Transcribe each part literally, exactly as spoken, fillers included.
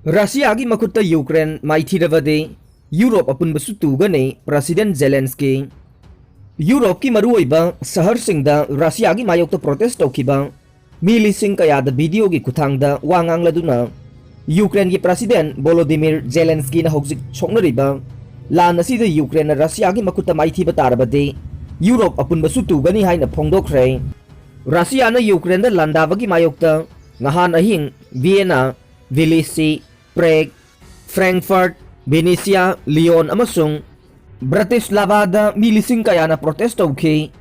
ꯔꯁꯤꯌꯥꯒꯤ ꯃꯈꯨꯠꯇ Ukraine ꯃꯥꯏꯊꯤꯔꯕꯗꯤ Europe ꯑꯄꯨꯟꯕꯁꯨ ꯇꯨꯒꯅꯤ, president ꯖꯦꯂꯦꯟꯁꯀꯤ꯫ ꯌꯨꯔꯣꯞꯀꯤ ꯃꯔꯨꯑꯣꯏꯕ ꯁꯍꯔꯁꯤꯡꯗ ꯔꯁꯤꯌꯥꯒꯤ ꯃꯥꯌꯣꯛꯇ ꯄ꯭ꯔꯣꯇꯦꯁ ꯇꯧꯈꯤꯕ ꯃꯤ ꯂꯤꯁꯤꯡ ꯀꯌꯥꯗ ꯚꯤꯗꯤꯑꯣꯒꯤ ꯈꯨꯠꯊꯥꯡꯗ ꯋꯥ ꯉꯥꯡꯂꯗꯨꯅ ꯌꯨꯀ꯭ꯔꯦꯟꯒꯤ ꯄ꯭ꯔꯁꯤꯗꯦꯟ ꯚꯣꯂꯣꯗꯤꯃꯤꯔ ꯖꯦꯂꯦꯟꯁꯀꯤꯅ ꯍꯧꯖꯤꯛ ꯁꯣꯛꯅꯔꯤꯕ ꯂꯥꯟ ꯑꯁꯤꯗ ꯌꯨꯀ꯭ꯔꯦꯟꯅ ꯔꯁꯤꯌꯥꯒꯤ ꯃꯈꯨꯠꯇ ꯃꯥꯏꯊꯤꯕ ꯇꯥꯔꯕꯗꯤ ꯌꯨꯔꯣꯞ ꯑꯄꯨꯟꯕꯁꯨ ꯇꯨꯒꯅꯤ ꯍꯥꯏꯅ ꯐꯣꯡꯗꯣꯛꯈ꯭ꯔꯦ꯫ ꯔꯁꯤꯌꯥꯅ ꯌꯨꯀ꯭ꯔꯦꯟꯗ ꯂꯥꯟꯗꯥꯕꯒꯤ ꯃꯥꯌꯣꯛꯇ ꯉꯍꯥꯟ ꯑꯍꯤꯡ ꯚꯤꯌꯦꯅꯥ, ꯚꯤꯂꯤꯁꯤ, ꯄ꯭ꯔꯦꯒ, ꯐ꯭ꯔꯦꯡꯛꯐꯔꯠ, ꯚꯤꯅꯤꯁꯤꯌꯥ, ꯂꯤꯌꯣꯟ ꯑꯃꯁꯨꯡ ꯕ꯭ꯔꯥꯇꯤꯁꯂꯥꯚꯥꯗ ꯃꯤ ꯂꯤꯁꯤꯡ ꯀꯌꯥꯅ ꯄ꯭ꯔꯣꯇꯦꯁ ꯇꯧꯈꯤ꯫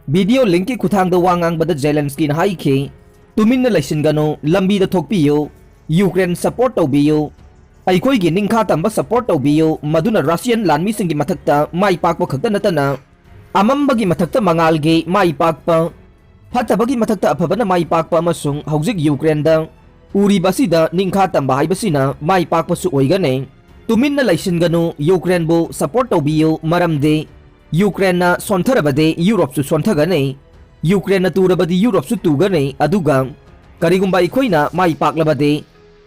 ꯚꯤꯗꯤꯑꯣ ꯂꯤꯡꯛꯀꯤ ꯈꯨꯠꯊꯥꯡꯗ ꯋꯥ ꯉꯥꯡꯕꯗ ꯖꯦꯂꯦꯟꯁꯀꯤꯅ ꯍꯥꯏꯈꯤ, "ꯇꯨꯃꯤꯟꯅ ꯂꯩꯁꯤꯟꯒꯅꯨ, ꯂꯝꯕꯤꯗ ꯊꯣꯛꯄꯤꯌꯨ, ꯌꯨꯀ꯭ꯔꯦꯟ ꯁꯄꯣꯔꯠ ꯇꯧꯕꯤꯌꯨ, ꯑꯩꯈꯣꯏꯒꯤ ꯅꯤꯡꯈꯥ ꯇꯝꯕ ꯁꯄꯣꯔꯠ ꯇꯧꯕꯤꯌꯨ, ꯃꯗꯨꯅ ꯔꯁꯤꯌꯟ ꯂꯥꯟꯃꯤꯁꯤꯡꯒꯤ ꯃꯊꯛꯇ ꯃꯥꯏ ꯄꯥꯛꯄ ꯈꯛꯇ ꯅꯠꯇꯅ ꯑꯃꯝꯕꯒꯤ ꯃꯊꯛꯇ ꯃꯉꯥꯜꯒꯤ ꯃꯥꯏ ꯄꯥꯛꯄ, ꯐꯠꯇꯕꯒꯤ ꯃꯊꯛꯇ ꯑꯐꯕꯅ ꯃꯥꯏ ꯄꯥꯛꯄ ꯑꯃꯁꯨꯡ ꯍꯧꯖꯤꯛ ꯌꯨꯀ꯭ꯔꯦꯟꯗ ꯎꯔꯤꯕ ꯑꯁꯤꯗ ꯅꯤꯡꯈꯥ ꯇꯝꯕ ꯍꯥꯏꯕꯁꯤꯅ ꯃꯥꯏ ꯄꯥꯛꯄꯁꯨ ꯑꯣꯏꯒꯅꯤ꯫ ꯇꯨꯃꯤꯟꯅ ꯂꯩꯁꯤꯟꯒꯅꯨ, ꯌꯨꯀ꯭ꯔꯦꯟꯕꯨ ꯁꯄꯣꯔꯠ ꯇꯧꯕꯤꯌꯨ, ꯃꯔꯝꯗꯤ ꯌꯨꯀ꯭ꯔꯦꯟꯅ ꯁꯣꯟꯊꯔꯕꯗꯤ ꯌꯨꯔꯣꯞꯁꯨ ꯁꯣꯟꯊꯒꯅꯤ, ꯌꯨꯀ꯭ꯔꯦꯟꯅ ꯇꯨꯔꯕꯗꯤ ꯌꯨꯔꯣꯞꯁꯨ ꯇꯨꯒꯅꯤ, ꯑꯗꯨꯒ ꯀꯔꯤꯒꯨꯝꯕ ꯑꯩꯈꯣꯏꯅ ꯃꯥꯏ ꯄꯥꯛꯂꯕꯗꯤ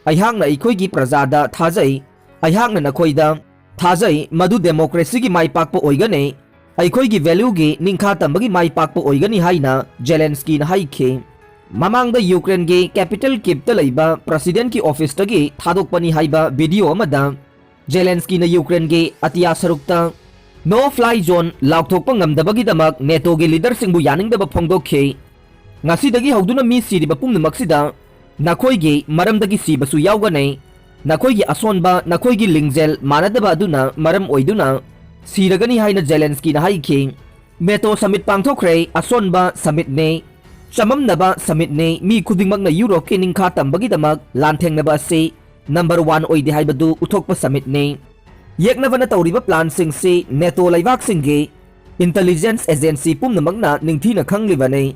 ꯑꯩꯍꯥꯛꯅ ꯑꯩꯈꯣꯏꯒꯤ ꯄ꯭ꯔꯖꯥꯗ ꯊꯥꯖꯩ, ꯑꯩꯍꯥꯛꯅ ꯅꯈꯣꯏꯗ ꯊꯥꯖꯩ, ꯃꯗꯨ ꯗꯦꯃꯣꯀ꯭ꯔꯦꯁꯤꯒꯤ ꯃꯥꯏ ꯄꯥꯛꯄ ꯑꯣꯏꯒꯅꯤ, ꯑꯩꯈꯣꯏꯒꯤ ꯚꯦꯂ꯭ꯌꯨꯒꯤ ꯅꯤꯡꯈꯥ ꯇꯝꯕꯒꯤ ꯃꯥꯏ ꯄꯥꯛꯄ ꯑꯣꯏꯒꯅꯤ" ꯍꯥꯏꯅ ꯖꯦꯂꯦꯟꯁꯀꯤꯅ ꯍꯥꯏꯈꯤ꯫ ꯃꯃꯥꯡꯗ ꯌꯨꯀ꯭ꯔꯦꯟꯒꯤ ꯀꯦꯄꯤꯇꯦꯜ ꯀꯤꯞꯇ ꯂꯩꯕ ꯄ꯭ꯔꯁꯤꯗꯦꯟꯠꯀꯤ ꯑꯣꯐꯤꯁꯇꯒꯤ ꯊꯥꯗꯣꯛꯄꯅꯤ ꯍꯥꯏꯕ ꯚꯤꯗꯤꯑꯣ ꯑꯃꯗ ꯖꯦꯂꯦꯟꯁꯀꯤꯅ ꯌꯨꯀ꯭ꯔꯦꯟꯒꯤ ꯑꯇꯤꯌꯥ ꯁꯔꯨꯛꯇ "No fly zone" ꯂꯥꯎꯊꯣꯛꯄ ꯉꯝꯗꯕꯒꯤꯗꯃꯛ ꯅꯦꯇꯣꯒꯤ ꯂꯤꯗꯔꯁꯤꯡꯕꯨ ꯌꯥꯅꯤꯡꯗꯕ ꯐꯣꯡꯗꯣꯛꯈꯤ꯫ "ꯉꯁꯤꯗꯒꯤ ꯍꯧꯗꯨꯅ ꯃꯤ ꯁꯤꯔꯤꯕ ꯄꯨꯝꯅꯃꯛꯁꯤꯗ ꯅꯈꯣꯏꯒꯤ ꯃꯔꯝꯗꯒꯤ ꯁꯤꯕꯁꯨ ꯌꯥꯎꯒꯅꯤ꯫ ꯅꯈꯣꯏꯒꯤ ꯑꯁꯣꯟꯕ, ꯅꯈꯣꯏꯒꯤ ꯂꯤꯡꯖꯦꯜ ꯃꯥꯟꯅꯗꯕ ꯑꯗꯨꯅ ꯃꯔꯝ ꯑꯣꯏꯗꯨꯅ ꯁꯤꯔꯒꯅꯤ" ꯍꯥꯏꯅ ꯖꯦꯂꯦꯟꯁꯀꯤꯅ ꯍꯥꯏꯈꯤ꯫ ꯅꯦꯇꯣ ꯁꯃꯤꯠ ꯄꯥꯡꯊꯣꯛꯈ꯭ꯔꯦ, ꯑꯁꯣꯟꯕ ꯁꯃꯤꯠꯅꯤ, ꯆꯃꯝꯅꯕ ꯁꯃꯤꯠꯅꯤ, ꯃꯤ ꯈꯨꯗꯤꯡꯃꯛꯅ ꯌꯨꯔꯣꯞꯀꯤ ꯅꯤꯡꯈꯥ ꯇꯝꯕꯒꯤꯗꯃꯛ ꯂꯥꯟꯊꯦꯡꯅꯕ ꯑꯁꯤ ꯅꯝꯕꯔ ꯋꯥꯟ ꯑꯣꯏꯗꯦ ꯍꯥꯏꯕꯗꯨ ꯎꯠꯊꯣꯛꯄ ꯁꯃꯤꯠꯅꯤ꯫ ꯌꯦꯛꯅꯕꯅ ꯇꯧꯔꯤꯕ ꯄ꯭ꯂꯥꯟꯁꯤꯡꯁꯤ ꯅꯦꯇꯣ ꯂꯩꯕꯥꯛꯁꯤꯡꯒꯤ ꯏꯟꯇꯦꯂꯤꯖꯦꯟꯁ ꯑꯦꯖꯦꯟꯁꯤ ꯄꯨꯝꯅꯃꯛꯅ ꯅꯤꯡꯊꯤꯅ ꯈꯪꯂꯤꯕꯅꯤ꯫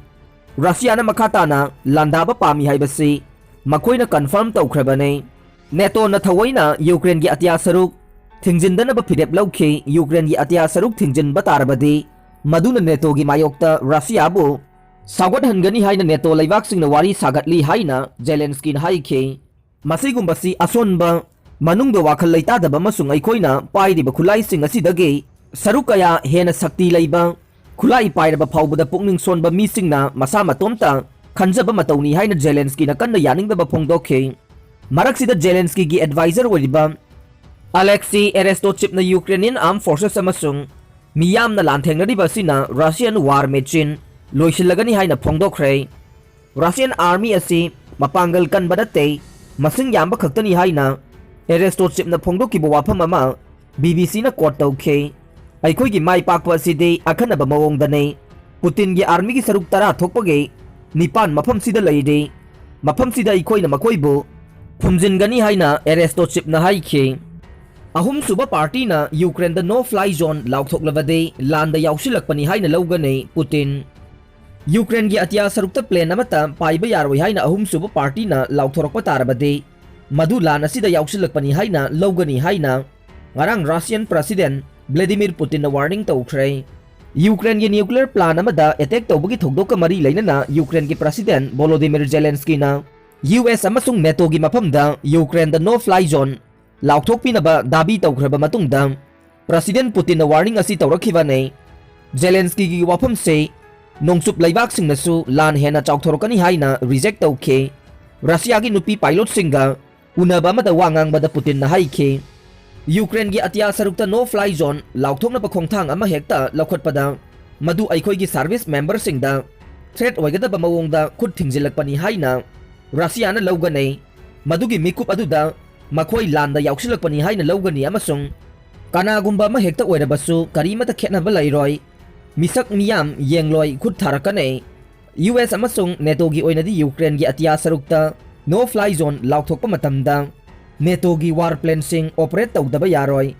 ꯔꯁꯤꯌꯥꯅ ꯃꯈꯥ ꯇꯥꯅ ꯂꯥꯟꯗꯥꯕ ꯄꯥꯝꯃꯤ ꯍꯥꯏꯕꯁꯤ ꯃꯈꯣꯏꯅ ꯀꯟꯐꯥꯔꯝ ꯇꯧꯈ꯭ꯔꯕꯅꯤ꯫ ꯅꯦꯇꯣꯅ ꯊꯑꯣꯏꯅ ꯌꯨꯀ꯭ꯔꯦꯟꯒꯤ ꯑꯇꯤꯌꯥ ꯁꯔꯨꯛ ꯊꯤꯡꯖꯤꯟꯗꯅꯕ ꯐꯤꯔꯦꯞ ꯂꯧꯈꯤ꯫ ꯌꯨꯀ꯭ꯔꯦꯟꯒꯤ ꯑꯇꯤꯌꯥ ꯁꯔꯨꯛ ꯊꯤꯡꯖꯤꯟꯕ ꯇꯥꯔꯕꯗꯤ ꯃꯗꯨꯅ ꯅꯦꯇꯣꯒꯤ ꯃꯥꯌꯣꯛꯇ ꯔꯁꯤꯌꯥꯕꯨ ꯁꯥꯎꯒꯠꯍꯟꯒꯅꯤ ꯍꯥꯏꯅ ꯅꯦꯇꯣ ꯂꯩꯕꯥꯛꯁꯤꯡꯅ ꯋꯥꯔꯤ ꯁꯥꯒꯠꯂꯤ ꯍꯥꯏꯅ ꯖꯦꯂꯦꯟꯁꯀꯤꯅ ꯍꯥꯏꯈꯤ꯫ ꯃꯁꯤꯒꯨꯝꯕꯁꯤ ꯑꯁꯣꯟꯕ, ꯃꯅꯨꯡꯗ ꯋꯥꯈꯜ ꯂꯩꯇꯥꯗꯕ ꯑꯃꯁꯨꯡ ꯑꯩꯈꯣꯏꯅ ꯄꯥꯏꯔꯤꯕ ꯈꯨꯠꯂꯥꯏꯁꯤꯡ ꯑꯁꯤꯗꯒꯤ ꯁꯔꯨꯛ ꯀꯌꯥ ꯍꯦꯟꯅ ꯁꯛꯇꯤ ꯂꯩꯕ, ꯈꯨꯠꯂꯥꯏ ꯄꯥꯏꯔꯕ ꯐꯥꯎꯕꯗ ꯄꯨꯛꯅꯤꯡ ꯁꯣꯟꯕ ꯃꯤꯁꯤꯡꯅ ꯃꯁꯥ ꯃꯇꯣꯝꯇ ꯈꯟꯖꯕ ꯃꯇꯧꯅꯤ ꯍꯥꯏꯅ ꯖꯦꯂꯦꯟꯁꯀꯤꯅ ꯀꯟꯅ ꯌꯥꯅꯤꯡꯗꯕ ꯐꯣꯡꯗꯣꯛꯈꯤ꯫ ꯃꯔꯛꯁꯤꯗ ꯖꯦꯂꯦꯟꯁꯀꯤꯒꯤ ꯑꯦꯗꯚꯥꯏꯖꯔ ꯑꯣꯏꯔꯤꯕ ꯑꯂꯦꯛꯁꯤ ꯑꯦꯔꯦꯁꯇꯣꯆꯤꯞꯅ ꯌꯨꯀ꯭ꯔꯦꯅꯤꯌꯟ ꯑꯥꯔꯝ ꯐꯣꯔꯁꯦꯁ ꯑꯃꯁꯨꯡ ꯃꯤꯌꯥꯝꯅ ꯂꯥꯟꯊꯦꯡꯅꯔꯤꯕ ꯑꯁꯤꯅ ꯔꯁꯤꯌꯟ ꯋꯥꯔ ꯃꯦꯆꯤꯟ ꯂꯣꯏꯁꯤꯜꯂꯒꯅꯤ ꯍꯥꯏꯅ ꯐꯣꯡꯗꯣꯛꯈ꯭ꯔꯦ꯫ ꯔꯁꯤꯌꯟ ꯑꯥꯔꯃꯤ ꯑꯁꯤ ꯃꯄꯥꯡꯒꯜ ꯀꯟꯕ ꯅꯠꯇꯦ, ꯃꯁꯤꯡ ꯌꯥꯝꯕ ꯈꯛꯇꯅꯤ ꯍꯥꯏꯅ ꯑꯦꯔꯦꯁꯇꯣꯆꯤꯞꯅ ꯐꯣꯡꯗꯣꯛꯈꯤꯕ ꯋꯥꯐꯝ ꯑꯃ ꯕꯤ ꯕꯤ ꯁꯤꯅ ꯀꯣꯠ ꯇꯧꯈꯤ꯫ ꯑꯩꯈꯣꯏꯒꯤ ꯃꯥꯏ ꯄꯥꯛꯄ ꯑꯁꯤꯗꯤ ꯑꯈꯟꯅꯕ ꯃꯑꯣꯡꯗꯅꯤ꯫ ꯄꯨꯇꯤꯟꯒꯤ ꯑꯥꯔꯃꯤꯒꯤ ꯁꯔꯨꯛ ꯇꯔꯥ ꯊꯣꯛꯄꯒꯤ ꯅꯤꯄꯥꯟ ꯃꯐꯝꯁꯤꯗ ꯂꯩꯔꯤ꯫ ꯃꯐꯝꯁꯤꯗ ꯑꯩꯈꯣꯏꯅ ꯃꯈꯣꯏꯕꯨ ꯐꯨꯝꯖꯤꯟꯒꯅꯤ ꯍꯥꯏꯅ ꯑꯦꯔꯦꯁꯇꯣꯆꯤꯞꯅ ꯍꯥꯏꯈꯤ꯫ ꯑꯍꯨꯝꯁꯨꯕ ꯄꯥꯔꯇꯤꯅ ꯌꯨꯀ꯭ꯔꯦꯟꯗ "No fly zone" ꯂꯥꯎꯊꯣꯛꯂꯕꯗꯤ ꯂꯥꯟꯗ ꯌꯥꯎꯁꯤꯜꯂꯛꯄꯅꯤ ꯍꯥꯏꯅ ꯂꯧꯒꯅꯤ ꯄꯨꯇꯤꯟ꯫ ꯌꯨꯀ꯭ꯔꯦꯟꯒꯤ ꯑꯇꯤꯌꯥ ꯁꯔꯨꯛꯇ ꯄ꯭ꯂꯦꯟ ꯑꯃꯠꯇ ꯄꯥꯏꯕ ꯌꯥꯔꯣꯏ ꯍꯥꯏꯅ ꯑꯍꯨꯝꯁꯨꯕ ꯄꯥꯔꯇꯤꯅ ꯂꯥꯎꯊꯣꯔꯛꯄ ꯇꯥꯔꯕꯗꯤ, ꯃꯗꯨ ꯂꯥꯟ ꯑꯁꯤꯗ ꯌꯥꯎꯁꯤꯜꯂꯛꯄꯅꯤ ꯍꯥꯏꯅ ꯂꯧꯒꯅꯤ ꯍꯥꯏꯅ ꯉꯔꯥꯡ ꯔꯁꯤꯌꯟ ꯄ꯭ꯔꯁꯤꯗꯦꯟ ꯚ꯭ꯂꯦꯗꯤꯃꯤꯔ ꯄꯨꯇꯤꯟꯅ ꯋꯥꯔꯅꯤꯡ ꯇꯧꯈ꯭ꯔꯦ꯫ ꯌꯨꯀ꯭ꯔꯦꯟꯒꯤ ꯅ꯭ꯌꯨꯀ꯭ꯂꯤꯌꯔ ꯄ꯭ꯂꯥꯟ ꯑꯃꯗ ꯑꯦꯇꯦꯛ ꯇꯧꯕꯒꯤ ꯊꯧꯗꯣꯛꯀ ꯃꯔꯤ ꯂꯩꯅꯅ ꯌꯨꯀ꯭ꯔꯦꯟꯒꯤ ꯄ꯭ꯔꯁꯤꯗꯦꯟ ꯚꯣꯂꯣꯗꯤꯃꯤꯔ ꯖꯦꯂꯦꯟꯁꯀꯤꯅ ꯌꯨ ꯑꯦꯁ ꯑꯃꯁꯨꯡ ꯅꯦꯇꯣꯒꯤ ꯃꯐꯝꯗ ꯌꯨꯀ꯭ꯔꯦꯟꯗ "No fly zone" ꯂꯥꯎꯊꯣꯛꯄꯤꯅꯕ ꯗꯥꯕꯤ ꯇꯧꯈ꯭ꯔꯕ ꯃꯇꯨꯡꯗ, ꯄ꯭ꯔꯁꯤꯗꯦꯟ ꯄꯨꯇꯤꯟꯅ ꯋꯥꯔꯅꯤꯡ ꯑꯁꯤ ꯇꯧꯔꯛꯈꯤꯕꯅꯤ꯫ ꯖꯦꯂꯦꯟꯁꯀꯤꯒꯤ ꯋꯥꯐꯝꯁꯤ ꯅꯣꯡꯆꯨꯞ ꯂꯩꯕꯥꯛꯁꯤꯡꯅꯁꯨ ꯂꯥꯟ ꯍꯦꯟꯅ ꯆꯥꯎꯊꯣꯔꯛꯀꯅꯤ ꯍꯥꯏꯅ ꯔꯤꯖꯦꯛ ꯇꯧꯈꯤ꯫ ꯔꯁꯤꯌꯥꯒꯤ ꯅꯨꯄꯤ ꯄꯥꯏꯂꯣꯠꯁꯤꯡꯒ ꯎꯅꯕ ꯑꯃꯗ ꯋꯥ ꯉꯥꯡꯕꯗ ꯄꯨꯇꯤꯟꯅ ꯍꯥꯏꯈꯤ, "ꯌꯨꯀ꯭ꯔꯦꯟꯒꯤ ꯑꯇꯤꯌꯥ ꯁꯔꯨꯛꯇ "No fly zone" ꯂꯥꯎꯊꯣꯛꯅꯕ ꯈꯣꯡꯊꯥꯡ ꯑꯃ ꯍꯦꯛꯇ ꯂꯧꯈꯠꯄꯗ, ꯃꯗꯨ ꯑꯩꯈꯣꯏꯒꯤ ꯁꯥꯔꯚꯤꯁ ꯃꯦꯝꯕꯔꯁꯤꯡꯗ ꯊ꯭ꯔꯦꯠ ꯑꯣꯏꯒꯗꯕ ꯃꯑꯣꯡꯗ ꯈꯨꯠ ꯊꯤꯡꯖꯤꯜꯂꯛꯄꯅꯤ ꯍꯥꯏꯅ ꯔꯁꯤꯌꯥꯅ ꯂꯧꯒꯅꯤ꯫ ꯃꯗꯨꯒꯤ ꯃꯤꯀꯨꯞ ꯑꯗꯨꯗ ꯃꯈꯣꯏ ꯂꯥꯟꯗ ꯌꯥꯎꯁꯤꯜꯂꯛꯄꯅꯤ ꯍꯥꯏꯅ ꯂꯧꯒꯅꯤ ꯑꯃꯁꯨꯡ ꯀꯅꯥꯒꯨꯝꯕ ꯑꯃ ꯍꯦꯛꯇ ꯑꯣꯏꯔꯕꯁꯨ ꯀꯔꯤꯃꯠꯇ ꯈꯦꯠꯅꯕ ꯂꯩꯔꯣꯏ꯫ ꯃꯤꯁꯛ ꯃꯤꯌꯥꯝ ꯌꯦꯡꯂꯣꯏ ꯈꯨꯠ ꯊꯥꯔꯛꯀꯅꯤ"꯫ ꯌꯨ ꯑꯦꯁ ꯑꯃꯁꯨꯡ ꯅꯦꯇꯣꯒꯤ ꯑꯣꯏꯅꯗꯤ ꯌꯨꯀ꯭ꯔꯦꯟꯒꯤ ꯑꯇꯤꯌꯥ ꯁꯔꯨꯛꯇ "No fly zone" ꯂꯥꯎꯊꯣꯛꯄ ꯃꯇꯝꯗ ꯅꯦꯇꯣꯒꯤ ꯋꯥꯔ ꯄ꯭ꯂꯦꯟꯁꯤꯡ ꯑꯣꯄꯔꯦꯠ ꯇꯧꯗꯕ ꯌꯥꯔꯣꯏ꯫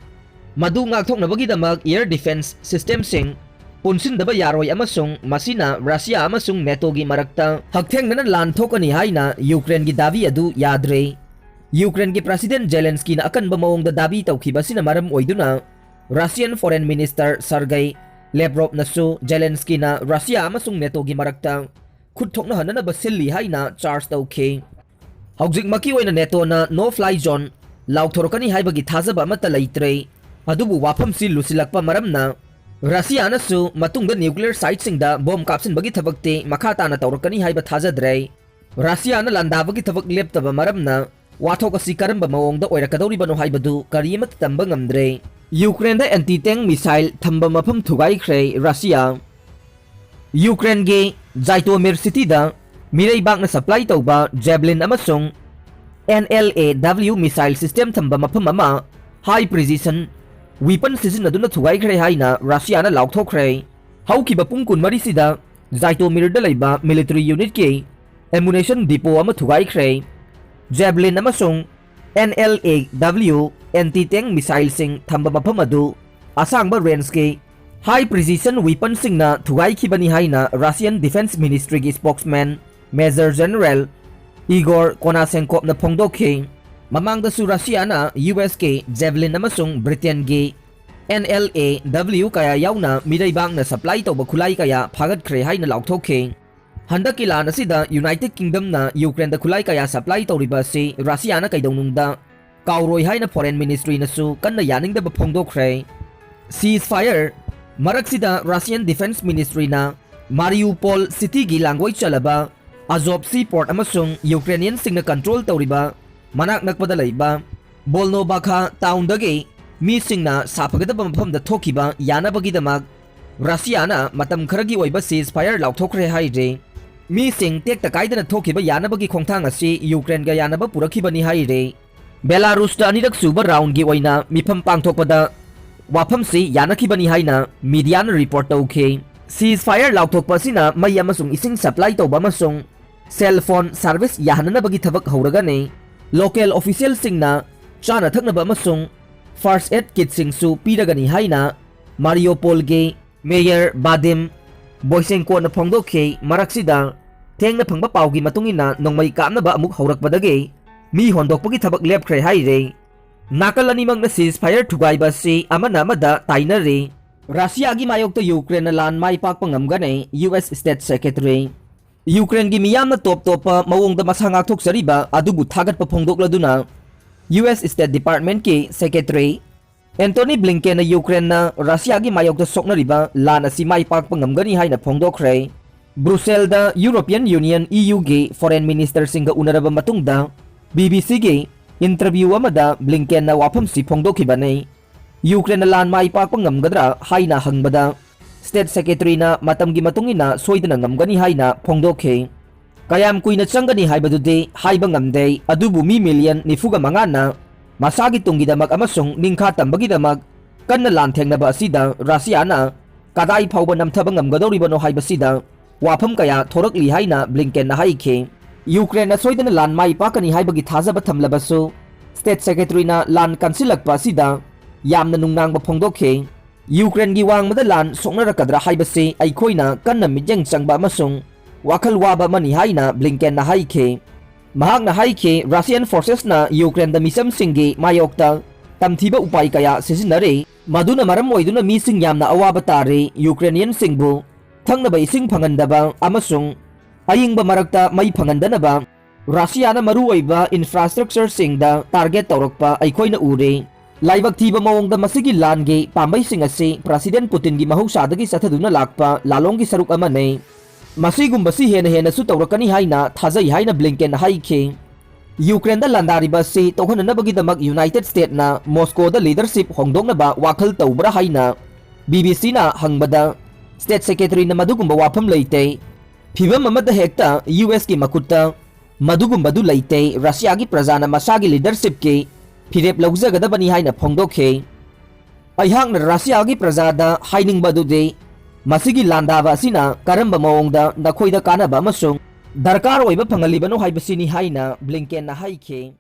ꯃꯗꯨ ꯉꯥꯛꯊꯣꯛꯅꯕꯒꯤꯗꯃꯛ ꯑꯦꯌꯔ ꯗꯤꯐꯦꯟꯁ ꯁꯤꯁꯇꯦꯝꯁꯤꯡ ꯄꯨꯟꯁꯤꯟꯗꯕ ꯌꯥꯔꯣꯏ ꯑꯃꯁꯨꯡ ꯃꯁꯤꯅ ꯔꯁꯤꯌꯥ ꯑꯃꯁꯨꯡ ꯅꯦꯇꯣꯒꯤ ꯃꯔꯛꯇ ꯍꯛꯊꯦꯡꯅꯅ ꯂꯥꯟ ꯊꯣꯛꯀꯅꯤ ꯍꯥꯏꯅ ꯌꯨꯀ꯭ꯔꯦꯟꯒꯤ ꯗꯥꯕꯤ ꯑꯗꯨ ꯌꯥꯗ꯭ꯔꯦ꯫ ꯌꯨꯀ꯭ꯔꯦꯟꯒꯤ ꯄ꯭ꯔꯁꯤꯗꯦꯟ ꯖꯦꯂꯦꯟꯁꯀꯤꯅ ꯑꯀꯟꯕ ꯃꯑꯣꯡꯗ ꯗꯥꯕꯤ ꯇꯧꯈꯤꯕ ꯑꯁꯤꯅ ꯃꯔꯝ ꯑꯣꯏꯗꯨꯅ ꯔꯁꯤꯌꯟ ꯐꯣꯔꯦꯟ ꯃꯤꯅꯤꯁꯇꯔ ꯁꯔꯒꯩ ꯂꯦꯕ꯭ꯔꯣꯞꯅꯁꯨ ꯖꯦꯂꯦꯟꯁꯀꯤꯅ ꯔꯁꯤꯌꯥ ꯑꯃꯁꯨꯡ ꯅꯦꯇꯣꯒꯤ ꯃꯔꯛꯇ ꯈꯨꯠ ꯊꯣꯛꯅꯍꯟꯅꯅꯕ ꯁꯤꯜꯂꯤ ꯍꯥꯏꯅ ꯆꯥꯔꯖ ꯇꯧꯈꯤ꯫ ꯍꯧꯖꯤꯛꯃꯛꯀꯤ ꯑꯣꯏꯅ NATOꯅ no fly zone ꯂꯥꯎꯊꯣꯔꯛꯀꯅꯤ ꯍꯥꯏꯕꯒꯤ ꯊꯥꯖꯕ ꯑꯃꯠꯇ ꯂꯩꯇ꯭ꯔꯦ꯫ ꯑꯗꯨꯕꯨ ꯋꯥꯐꯝꯁꯤ ꯂꯨꯁꯤꯜꯂꯛꯄ ꯃꯔꯝꯅ ꯔꯁꯤꯌꯥꯅꯁꯨ ꯃꯇꯨꯡꯗ nuclear siteꯁꯤꯡꯗ ꯕꯣꯝ ꯀꯥꯞꯁꯤꯟꯕꯒꯤ ꯊꯕꯛꯇꯤ ꯃꯈꯥ ꯇꯥꯅ ꯇꯧꯔꯛꯀꯅꯤ ꯍꯥꯏꯕ ꯊꯥꯖꯗ꯭ꯔꯦ꯫ ꯔꯁꯤꯌꯥꯅ ꯂꯥꯟꯗꯥꯕꯒꯤ ꯊꯕꯛ ꯂꯦꯞꯇꯕ ꯃꯔꯝꯅ ꯋꯥꯊꯣꯛ ꯑꯁꯤ ꯀꯔꯝꯕ ꯃꯑꯣꯡꯗ ꯑꯣꯏꯔꯛꯀꯗꯧꯔꯤꯕꯅꯣ ꯍꯥꯏꯕꯗꯨ ꯀꯔꯤ ꯑꯃꯠꯇ ꯇꯝꯕ ꯉꯝꯗ꯭ꯔꯦ꯫ ꯌꯨꯀ꯭ꯔꯦꯟꯗ anti tank missile ꯊꯝꯕ ꯃꯐꯝ ꯊꯨꯒꯥꯏꯈ꯭ꯔꯦ ꯔꯁꯤꯌꯥ꯫ ꯌꯨꯀ꯭ꯔꯦꯟꯒꯤ ꯖꯥꯏꯇꯣꯃꯤꯔ ꯁꯤꯇꯤꯗ ꯃꯤꯔꯩꯕꯥꯛꯅ supply ꯇꯧꯕ Javelin ꯑꯃꯁꯨꯡ NLAW missile system ꯊꯝꯕ ꯃꯐꯝ ꯑꯃ high precision weapon ꯁꯤꯖꯤꯟꯅꯗꯨꯅ ꯊꯨꯒꯥꯏꯈ꯭ꯔꯦ ꯍꯥꯏꯅ ꯔꯁꯤꯌꯥꯅ ꯂꯥꯎꯊꯣꯛꯈ꯭ꯔꯦ꯫ ꯍꯧꯈꯤꯕ ꯄꯨꯡ ꯀꯨꯟꯃꯔꯤꯁꯤꯗ ꯖꯥꯏꯇꯣꯃꯤꯔꯗ ꯂꯩꯕ military unitꯀꯤ ammunition depot ꯑꯃ ꯊꯨꯒꯥꯏꯈ꯭ꯔꯦ꯫ Javelin ꯑꯃꯁꯨꯡ NLAW anti tank missileꯁꯤꯡ ꯊꯝꯕ ꯃꯐꯝ ꯑꯗꯨ ꯑꯁꯥꯡꯕ rangeꯀꯤ high precision weaponꯁꯤꯡꯅ ꯊꯨꯒꯥꯏꯈꯤꯕꯅꯤ ꯍꯥꯏꯅ Russian Defense Ministryꯒꯤ spokesman Major General Igor Konashenkovꯅ ꯐꯣꯡꯗꯣꯛꯈꯤ꯫ ꯃꯃꯥꯡꯗꯁꯨ ꯔꯁꯤꯌꯥꯅ USꯀꯤ Javelin ꯑꯃꯁꯨꯡ ꯕ꯭ꯔꯤꯇꯦꯟꯒꯤ NLAW ꯀꯌꯥ ꯌꯥꯎꯅ ꯃꯤꯔꯩꯕꯥꯛꯅ supply ꯇꯧꯕ ꯈꯨꯠꯂꯥꯏ ꯀꯌꯥ ꯐꯥꯒꯠꯈ꯭ꯔꯦ ꯍꯥꯏꯅ ꯂꯥꯎꯊꯣꯛꯈꯤ꯫ ꯍꯟꯗꯛꯀꯤ ꯂꯥꯟ ꯑꯁꯤꯗ United Kingdomꯅ ꯌꯨꯀ꯭ꯔꯦꯟꯗ ꯈꯨꯠꯂꯥꯏ ꯀꯌꯥ supply ꯇꯧꯔꯤꯕ ꯑꯁꯤ ꯔꯁꯤꯌꯥꯅ ꯀꯩꯗꯧꯅꯨꯡꯗ ꯀꯥꯎꯔꯣꯏ ꯍꯥꯏꯅ Foreign Ministryꯅꯁꯨ ꯀꯟꯅ ꯌꯥꯅꯤꯡꯗꯕ ꯐꯣꯡꯗꯣꯛꯈ꯭ꯔꯦ꯫ Ceasefire ꯃꯔꯛꯁꯤꯗ Russian Defense Ministryꯅ Mariupol cityꯒꯤ ꯂꯥꯡꯒꯣꯏ ꯆꯜꯂꯕ Azov seaport ꯑꯃꯁꯨꯡ Ukrainianꯁꯤꯡꯅ control ꯇꯧꯔꯤꯕ ꯃꯅꯥꯛ ꯅꯛꯄꯗ ꯂꯩꯕ Volnovakha townꯗꯒꯤ ꯃꯤꯁꯤꯡꯅ ꯁꯥꯐꯒꯗꯕ ꯃꯐꯝꯗ ꯊꯣꯛꯈꯤꯕ ꯌꯥꯅꯕꯒꯤꯗꯃꯛ ꯔꯁꯤꯌꯥꯅ ꯃꯇꯝ ꯈꯔꯒꯤ ꯑꯣꯏꯕ ceasefire ꯂꯥꯎꯊꯣꯛꯈ꯭ꯔꯦ ꯍꯥꯏꯔꯦ꯫ ꯃꯤꯁꯤꯡ ꯇꯦꯛꯇ ꯀꯥꯏꯗꯅ ꯊꯣꯛꯈꯤꯕ ꯌꯥꯅꯕꯒꯤ ꯈꯣꯡꯊꯥꯡ ꯑꯁꯤ ꯌꯨꯀ꯭ꯔꯦꯟꯒ ꯌꯥꯅꯕ ꯄꯨꯔꯛꯈꯤꯕꯅꯤ ꯍꯥꯏꯔꯦ꯫ ꯕꯦꯂꯥꯔꯨꯁꯇ ꯑꯅꯤꯔꯛ ꯁꯨꯕ roundꯒꯤ ꯑꯣꯏꯅ ꯃꯤꯐꯝ ꯄꯥꯡꯊꯣꯛꯄꯗ ꯋꯥꯐꯝꯁꯤ ꯌꯥꯅꯈꯤꯕꯅꯤ ꯍꯥꯏꯅ mediaꯅ report ꯇꯧꯈꯤ꯫ Ceasefire ꯂꯥꯎꯊꯣꯛꯄ ꯑꯁꯤꯅ ꯃꯩ ꯑꯃꯁꯨꯡ ꯏꯁꯤꯡ supply ꯇꯧꯕ ꯑꯃꯁꯨꯡ cell phone service ꯌꯥꯍꯟꯅꯅꯕꯒꯤ ꯊꯕꯛ ꯍꯧꯔꯒꯅꯤ꯫ Local officialꯁꯤꯡꯅ ꯆꯥꯅ ꯊꯛꯅꯕ ꯑꯃꯁꯨꯡ first aid kitꯁꯤꯡꯁꯨ ꯄꯤꯔꯒꯅꯤ ꯍꯥꯏꯅ Mariupolꯒꯤ Mayor Vadim Boychenkoꯅ ꯐꯣꯡꯗꯣꯛꯈꯤ꯫ ꯃꯔꯛꯁꯤꯗ ꯊꯦꯡꯅ ꯐꯪꯕ ꯄꯥꯎꯒꯤ ꯃꯇꯨꯡ ꯏꯟꯅ ꯅꯣꯡꯃꯩ ꯀꯥꯞꯅꯕ ꯑꯃꯨꯛ ꯍꯧꯔꯛꯄꯗꯒꯤ ꯃꯤ ꯍꯣꯟꯗꯣꯛꯄꯒꯤ ꯊꯕꯛ ꯂꯦꯞꯈ꯭ꯔꯦ ꯍꯥꯏꯔꯦ꯫ ꯅꯥꯀꯜ ꯑꯅꯤꯃꯛꯅ ceasefire ꯊꯨꯒꯥꯏꯕ ꯑꯁꯤ ꯑꯃꯅ ꯑꯃꯗ ꯇꯥꯏꯅꯔꯤ꯫ ꯔꯁꯤꯌꯥꯒꯤ ꯃꯥꯌꯣꯛꯇ ꯌꯨꯀ꯭ꯔꯦꯟꯅ ꯂꯥꯟ ꯃꯥꯏ ꯄꯥꯛꯄ ꯉꯝꯒꯅꯤ, US State Secretary꯫ ꯌꯨꯀ꯭ꯔꯦꯟꯒꯤ ꯃꯤꯌꯥꯝꯅ ꯇꯣꯞ ꯇꯣꯞꯄ ꯃꯑꯣꯡꯗ ꯃꯁꯥ ꯉꯥꯛꯊꯣꯛꯆꯔꯤꯕ ꯑꯗꯨꯕꯨ ꯊꯥꯒꯠꯄ ꯐꯣꯡꯗꯣꯛꯂꯗꯨꯅ, ꯌꯨ ꯑꯦꯁ State Department ꯀꯤ Secretary Antony Blinken ꯅ ꯌꯨꯀ꯭ꯔꯦꯟꯅ ꯔꯁꯤꯌꯥꯒꯤ ꯃꯥꯌꯣꯛꯇ ꯁꯣꯛꯅꯔꯤꯕ ꯂꯥꯟ ꯑꯁꯤ ꯃꯥꯏ ꯄꯥꯛꯄ ꯉꯝꯒꯅꯤ ꯍꯥꯏꯅ ꯐꯣꯡꯗꯣꯛꯈ꯭ꯔꯦ꯫ ꯕ꯭ꯔꯨꯁꯦꯜꯗ European Union, E U ꯒꯤ foreign minister ꯁꯤꯡꯒ ꯎꯅꯔꯕ ꯃꯇꯨꯡꯗ, B B C ꯒꯤ interview ꯑꯃꯗ Blinken ꯅ ꯋꯥꯐꯝꯁꯤ ꯐꯣꯡꯗꯣꯛꯈꯤꯕꯅꯤ꯫ ꯌꯨꯀ꯭ꯔꯦꯟꯅ ꯂꯥꯟ ꯃꯥꯏ ꯄꯥꯛꯄ ꯉꯝꯒꯗ꯭ꯔꯥ ꯍꯥꯏꯅ ꯍꯪꯕꯗ, State Secretary ꯅ ꯃꯇꯝꯒꯤ ꯃꯇꯨꯡ ꯏꯟꯅ ꯁꯣꯏꯗꯅ ꯉꯝꯒꯅꯤ ꯍꯥꯏꯅ ꯐꯣꯡꯗꯣꯛꯈꯤ꯫ ꯀꯌꯥꯝ ꯀꯨꯏꯅ ꯆꯪꯒꯅꯤ ꯍꯥꯏꯕꯗꯨꯗꯤ ꯍꯥꯏꯕ ꯉꯝꯗꯦ, ꯑꯗꯨꯕꯨ ꯃꯤ million ꯅꯤꯐꯨꯒ ꯃꯉꯥꯅ ꯃꯁꯥꯒꯤ ꯇꯨꯡꯒꯤꯗꯃꯛ ꯑꯃꯁꯨꯡ ꯅꯤꯡꯈꯥ ꯇꯝꯕꯒꯤꯗꯃꯛ ꯀꯟꯅ ꯂꯥꯟꯊꯦꯡꯅꯕ ꯑꯁꯤꯗ ꯔꯁꯤꯌꯥꯅ ꯀꯗꯥꯏ ꯐꯥꯎꯕ ꯅꯝꯊꯕ ꯉꯝꯒꯗꯧꯔꯤꯕꯅꯣ ꯍꯥꯏꯕꯁꯤꯗ ꯋꯥꯐꯝ ꯀꯌꯥ ꯊꯣꯔꯛꯂꯤ ꯍꯥꯏꯅ Blinken ꯅ ꯍꯥꯏꯈꯤ꯫ ꯌꯨꯀ꯭ꯔꯦꯟꯅ ꯁꯣꯏꯗꯅ ꯂꯥꯟ ꯃꯥꯏ ꯄꯥꯛꯀꯅꯤ ꯍꯥꯏꯕꯒꯤ ꯊꯥꯖꯕ ꯊꯝꯂꯕꯁꯨ, State Secretary ꯅ ꯂꯥꯟ ꯀꯟꯁꯤꯜꯂꯛꯄ ꯑꯁꯤꯗ ꯌꯥꯝꯅ ꯅꯨꯡꯅꯥꯡꯕ ꯐꯣꯡꯗꯣꯛꯈꯤ꯫ ꯌꯨꯀ꯭ꯔꯦꯟꯒꯤ ꯋꯥꯡꯃꯗ ꯂꯥꯟ ꯁꯣꯛꯅꯔꯛꯀꯗ꯭ꯔꯥ ꯍꯥꯏꯕꯁꯤ ꯑꯩꯈꯣꯏꯅ ꯀꯟꯅ ꯃꯤꯠꯌꯦꯡ ꯆꯪꯕ ꯑꯃꯁꯨꯡ ꯋꯥꯈꯜ ꯋꯥꯕ ꯑꯃꯅꯤ ꯍꯥꯏꯅ Blinken ꯅ ꯍꯥꯏꯈꯤ꯫ ꯃꯍꯥꯛꯅ ꯍꯥꯏꯈꯤ, Russian forces ꯅ ꯌꯨꯀ꯭ꯔꯦꯟꯗ ꯃꯤꯆꯝꯁꯤꯡꯒꯤ ꯃꯥꯌꯣꯛꯇ ꯇꯝꯊꯤꯕ ꯎꯄꯥꯏ ꯀꯌꯥ ꯁꯤꯖꯤꯟꯅꯔꯤ, ꯃꯗꯨꯅ ꯃꯔꯝ ꯑꯣꯏꯗꯨꯅ ꯃꯤꯁꯤꯡ ꯌꯥꯝꯅ ꯑꯋꯥꯕ ꯇꯥꯔꯤ꯫ ꯌꯨꯀ꯭ꯔꯦꯅꯤꯌꯟꯁꯤꯡꯕꯨ ꯊꯛꯅꯕ ꯏꯁꯤꯡ ꯐꯪꯍꯟꯗꯕ ꯑꯃꯁꯨꯡ ꯑꯏꯪꯕ ꯃꯔꯛꯇ ꯃꯩ ꯐꯪꯍꯟꯗꯅꯕ ꯔꯁꯤꯌꯥꯅ ꯃꯔꯨꯑꯣꯏꯕ infrastructureꯁꯤꯡꯗ target ꯇꯧꯔꯛꯄ ꯑꯩꯈꯣꯏꯅ ꯎꯔꯦ꯫ ꯂꯥꯏꯕꯛ ꯊꯤꯕ ꯃꯑꯣꯡꯗ ꯃꯁꯤꯒꯤ ꯂꯥꯟꯒꯤ ꯄꯥꯝꯕꯩꯁꯤꯡ ꯑꯁꯤ President Putinꯒꯤ ꯃꯍꯧꯁꯥꯗꯒꯤ ꯆꯠꯊꯗꯨꯅ ꯂꯥꯛꯄ ꯂꯥꯂꯣꯡꯒꯤ ꯁꯔꯨꯛ ꯑꯃꯅꯤ꯫ ꯃꯁꯤꯒꯨꯝꯕꯁꯤ ꯍꯦꯟꯅ ꯍꯦꯟꯅꯁꯨ ꯇꯧꯔꯛꯀꯅꯤ ꯍꯥꯏꯅ ꯊꯥꯖꯩ ꯍꯥꯏꯅ Blinken ꯍꯥꯏꯈꯤ꯫ ꯌꯨꯀ꯭ꯔꯦꯟꯗ ꯂꯥꯟꯗꯥꯔꯤꯕ ꯑꯁꯤ ꯇꯣꯛꯍꯟꯅꯅꯕꯒꯤꯗꯃꯛ United Statesꯅ Moscowꯗ leadership ꯍꯣꯡꯗꯣꯛꯅꯕ ꯋꯥꯈꯜ ꯇꯧꯕ꯭ꯔꯥ ꯍꯥꯏꯅ B B Cꯅ ꯍꯪꯕꯗ, State Secretaryꯅ ꯃꯗꯨꯒꯨꯝꯕ ꯋꯥꯐꯝ ꯂꯩꯇꯦ꯫ ꯐꯤꯚꯝ ꯑꯃꯗ ꯍꯦꯛꯇ U Sꯀꯤ ꯃꯈꯨꯠꯇ ꯃꯗꯨꯒꯨꯝꯕꯗꯨ ꯂꯩꯇꯦ꯫ ꯔꯁꯤꯌꯥꯒꯤ ꯄ꯭ꯔꯖꯥꯅ ꯃꯁꯥꯒꯤ leadershipꯀꯤ ꯐꯤꯔꯦꯞ ꯂꯧꯖꯒꯗꯕꯅꯤ ꯍꯥꯏꯅ ꯐꯣꯡꯗꯣꯛꯈꯤ꯫ ꯑꯩꯍꯥꯛꯅ ꯔꯁꯤꯌꯥꯒꯤ ꯄ꯭ꯔꯖꯥꯗ ꯍꯥꯏꯅꯤꯡꯕ ꯑꯗꯨꯗꯤ, ꯃꯁꯤꯒꯤ ꯂꯥꯟꯗꯥꯕ ꯑꯁꯤꯅ ꯀꯔꯝꯕ ꯃꯑꯣꯡꯗ ꯅꯈꯣꯏꯗ ꯀꯥꯟꯅꯕ ꯑꯃꯁꯨꯡ ꯗꯔꯀꯥꯔ ꯑꯣꯏꯕ ꯐꯪꯍꯜꯂꯤꯕꯅꯣ ꯍꯥꯏꯕꯁꯤꯅꯤ ꯍꯥꯏꯅ Blinkenꯅ ꯍꯥꯏꯈꯤ꯫